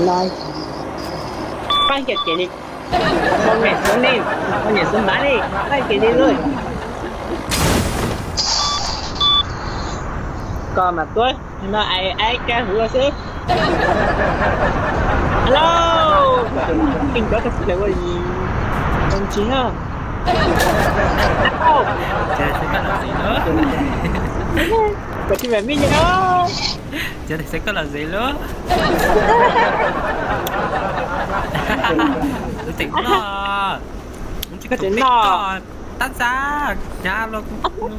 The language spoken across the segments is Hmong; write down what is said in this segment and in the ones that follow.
Pab kiag ces li, pab nyem xub ne, pab nyem xub npab li, pab kiag li lawm. Koj mas tuab no ai ai kag huv xwb. Hello, koj tsis ua ntsis na. Koj tsis mam mij nyob. Cov niag xeeb koj los zem lub. Tus tseem noj, tus tseem noj, tab txav hnyav los kuv, kuv, kuv, kuv, kuv,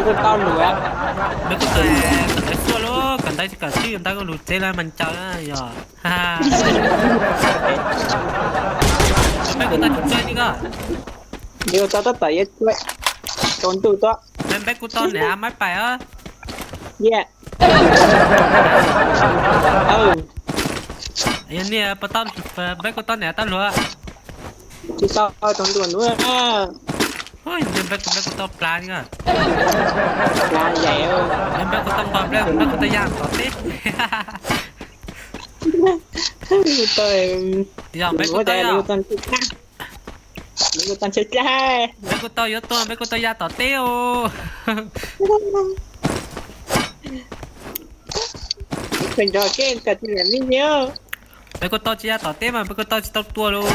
kuv tau lus, npeb kuj tau, kom ntawv xuaj lub, kom ntawv tsis kom swb ntawv lus tsev lawm mas ncaws yog. Npeb kuj tau tsis txawj li koj. Npeb kuj tau tab tom yuav tau ntuj tuaj. Npeb kuj tau niam maiv pais os. Yog niam puas tau, npeb kuj tau niam tau hluas. Tsis tau tau ntuj nuav. Npeb kuj, npeb kuj tau plav li koj. Npeb kuj tau nqos, npeb kuj tau yaj tom teb. Yog npeb kuj tau, npeb kuj tau yuav tuag, npeb kuj tau yaj tom teb os. Npeb kuj tau tsis yaj tom teb mas npeb kuj tau tsis tau tuag lauj.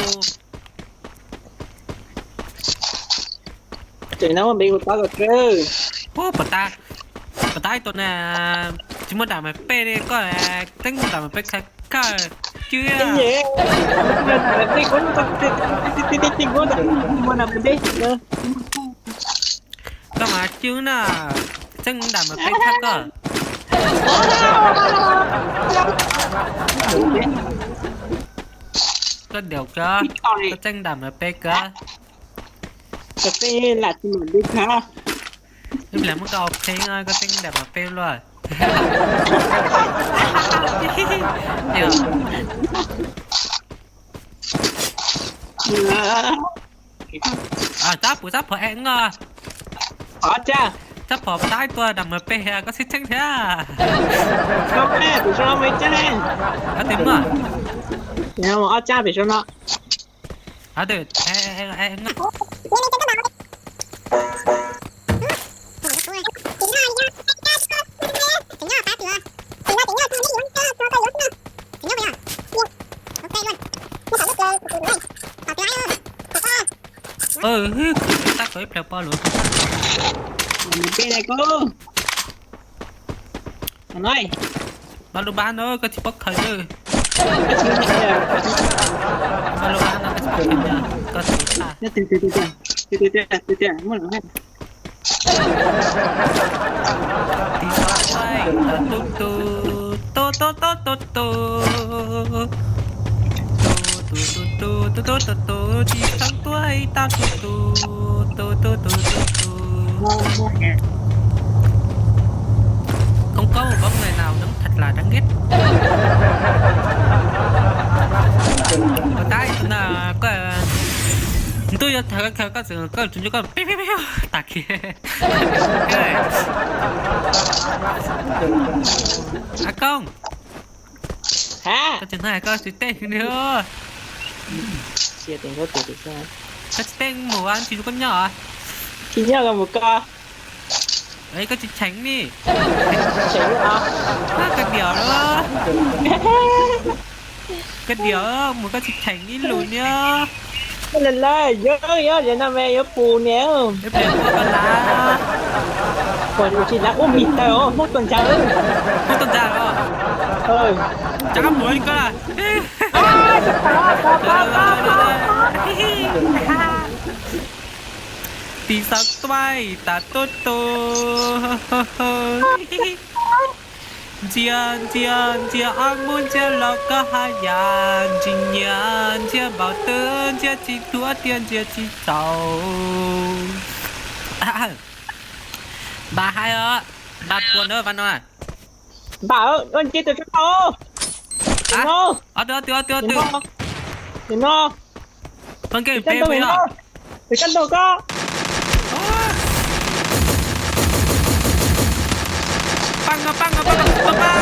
Ub, puas tab, puas tab ib tug na, tsis muaj dam mas peb li koj, tseeb muaj dam mas peb khaws kawg cwb. Koj mas cwb na, tseeb dam mas peb khaws koj. Koj diam kawg, koj tseeb dam mas peb kawg. Ib pliag muab koj ua pheej, koj tseeb dam mas peb luaj. Tab puas tab phom es os. Tab phom puas tab ib tug dam mas peb, koj tseeb tseeb thiab. Ob tug muaj. Ob tug. Tab tom ib pliag pom lawm. Pab lub bab no koj tsis paub khaws na. Pab lub bab no koj tsis paub khaws na, koj tsis paub. Tis xov tuaj tas tu tu, tu tu tu tu tu. Tu tu tu tu tu tu tu, tis xov tuaj tas tu tu, tu tu tu tu tu. Không có một bóng người nào giống thật là đáng ghét. Puas tab ib tug na, koj ntuj yuav tawg koj, koj tseem, koj tseem, koj pib pib pib tas kiag. A Koob, koj tsis hnov koj tsis teb li. Koj tsis teb mus, tsis koj nyob. Tsis nyob, koj mus koj. Koj tsis cheem li. Koj diam lawm. Koj diam mus, koj tsis cheem ib lus niam. Lawv yuav, yuav no mas yuav pus niam. Ua tsis lav ub mis taw os, Hmoob tuaj ntshaw. Hmoob tuaj ntshaw os. Tsa mus koj. Tis xov tuaj tas tu tu. Ntsia ntsia ntsia ob mus ntsia los koj haj yam ntsis nyiam, ntsia npaum twg ntsia tsis tuav tias ntsia tsis txaus. Npam hais os, npam puas ntawd vas no. Npam, ntsia tus tso no. Ob tug, ob tug, ob tug, ob tug. Pab nkeeg peb puas yog? Pab nkeeg koj. Pab nkeeg, pab nkeeg, pab nkeeg, pab nkeeg.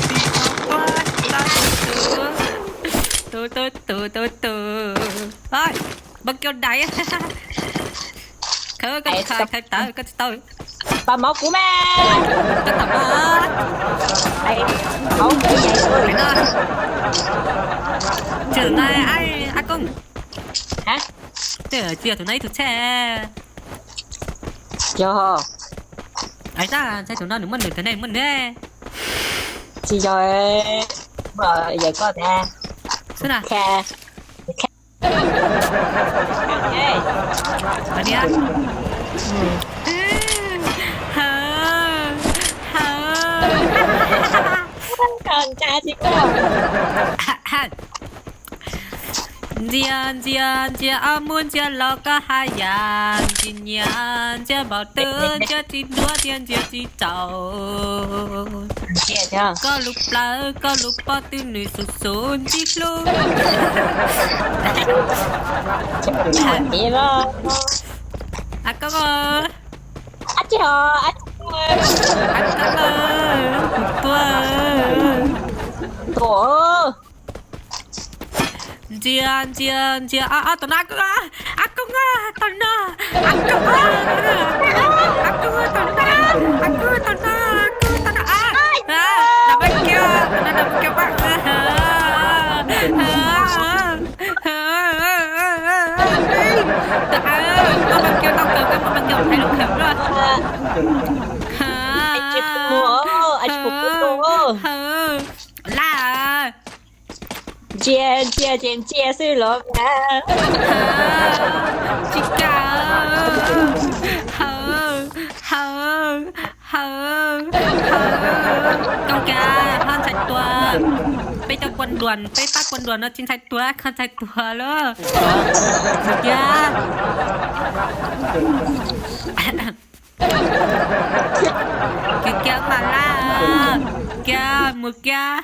Tus tus tus tus tus tus. Npaj kiau dais. Khawb koj, khawb tawv koj tsis tau. Pab mov kuv mas. Koj tau mas. Tsis no, Ab Koob. Tsis yog tus no ib tug tsheb. Yog. Ais, ntshai tus no nws muaj nws, tus no muaj nws. Tsis yog, yog koj tas. Xwb na. Ntsia ntsia ntsia ob muab ntsia los koj haj yam ntsia nyiam, ntsia npaum twg ntsia tsis duab thiab ntsia tsis txaus. Koj lub plawv koj lub pob twg nws xub xub ntsib hlub. Ab Koob, Ab Koob, kuv tuaj. Ntsia ntsia ntsia, ob tau no, Ab Koob, Ab Koob, tau no, Ab Koob, Ab Koob, tau no, Ab Koob, tau no, Ab Koob, tau no, npaj kiau, tau no npaj kiau pab. Koj npaj kiau tau kawg, koj npaj kiau hais lus kawg luaj. Laj. Ntsia ntsia ces ntsia xwb los mas. Tsis kam. Haw, haw, haw, haw. Koj kiag ho ntxhais tuag. Peb cov kuas duas, peb pab kuas duas no tsis ntxhais tuag, koj ntxhais tuag lawm. Mus kiag. Kiag kiag mas Laj. Kiag mus kiag.